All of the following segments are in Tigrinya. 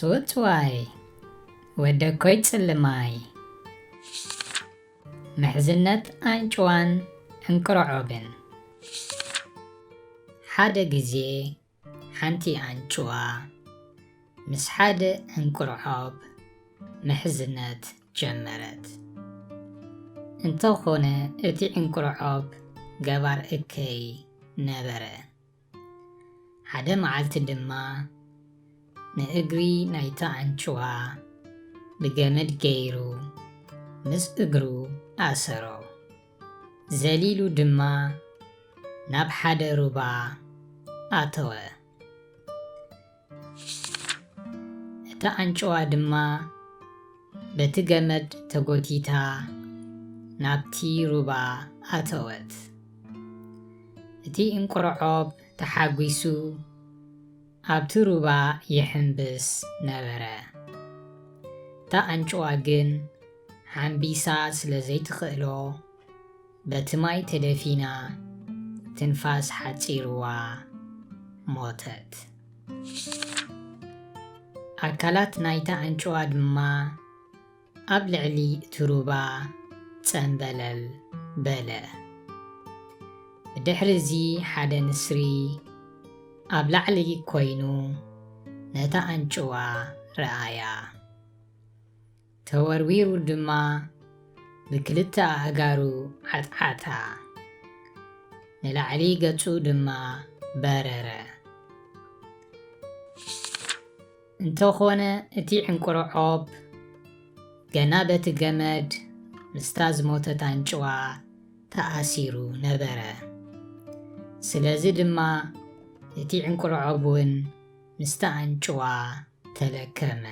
ጽውጽዋይ፣ ወደኮይ ጽልማይ፣ ምሕዝነት ኣንጭዋን ዕንቅርዖብን። ሓደ ግዜ ሓንቲ ኣንጭዋ ምስ ሓደ ዕንቅርዖብ ምሕዝነት ጀመረት። እንተኾነ እቲ ዕንቅርዖብ ገባር እከይ ነበረ። ሓደ መዓልቲ ድማ ንእግሪ ናይታ ኣንጭዋ ብገመድ ገይሩ ምስ እግሩ ኣሰሮ። ዘሊሉ ድማ ናብ ሓደ ሩባ ኣተወ። እታ ኣንጭዋ ድማ በቲ ገመድ ተጎቲታ ናብቲ ሩባ ኣተወት። እቲ እንቁርዖብ ተሓጒሱ ኣብቲ ሩባ ይሕምብስ ነበረ። እታ ኣንጭዋ ግን ሓምቢሳ ስለ ዘይትኽእሎ፣ በቲ ማይ ተደፊና ትንፋስ ሓጺርዋ ሞተት። ኣካላት ናይታ ኣንጭዋ ድማ ኣብ ልዕሊ እቲ ሩባ ጸምበለል በለ። ብድሕሪ እዚ ሓደ ንስሪ ኣብ ላዕሊ ኮይኑ ነታ ኣንጭዋ ረኣያ። ተወርዊሩ ድማ ብክልተ ኣእጋሩ ዓጥዓጣ። ንላዕሊ ገጹ ድማ በረረ። እንተኾነ እቲ ዕንቁርዖብ ገና በቲ ገመድ ምስታ ዝሞተት ኣንጭዋ ተኣሲሩ ነበረ። ስለዚ ድማ እቲ ዕንቁርዖብ እውን ምስታ ኣንጭዋ ተለከመ።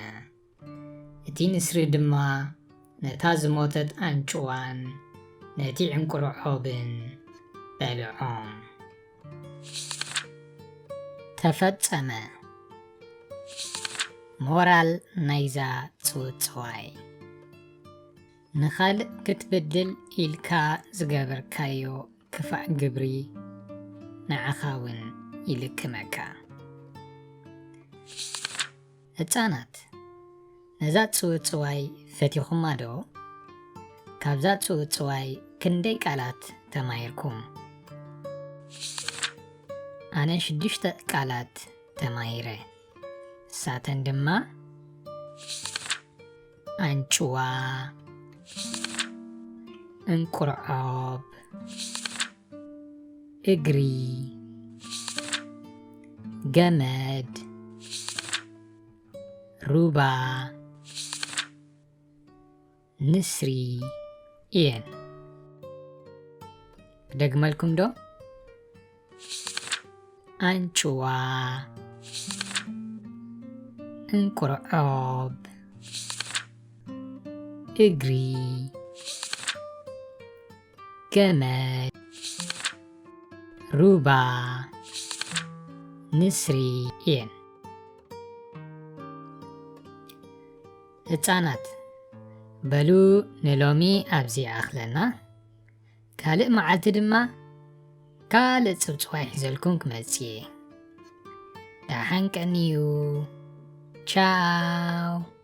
እቲ ንስሪ ድማ ነታ ዝሞተት ኣንጭዋን ነቲ ዕንቁርዖብን በልዖም። ተፈጸመ። ሞራል ናይዛ ጽውጽዋይ፣ ንኻልእ ክትበድል ኢልካ ዝገበርካዮ ክፋእ ግብሪ ንዓኻ እውን ይልክመካ። ህጻናት፣ ነዛ ጽውጽዋይ ፈቲኹማ ዶ? ካብዛ ጽውጽዋይ ክንደይ ቃላት ተማሂርኩም? ኣነ ሽዱሽተ ቃላት ተማሂረ። ንሳተን ድማ ኣንጭዋ፣ እንቁርዖብ፣ እግሪ፣ ገመድ፣ ሩባ፣ ንስሪ እየን። ክደግመልኩም ዶ? ኣንጭዋ፣ እንቁርዖብ፣ እግሪ፣ ገመድ፣ ሩባ፣ ንስሪ እየን። ህጻናት፣ በሉ ንሎሚ ኣብዚ ይኣኽለና። ካልእ መዓልቲ ድማ ካልእ ጽውጽዋይ ሒዘልኩም ክመጽእ እየ። ደሓን ቀንዩ። ቻው።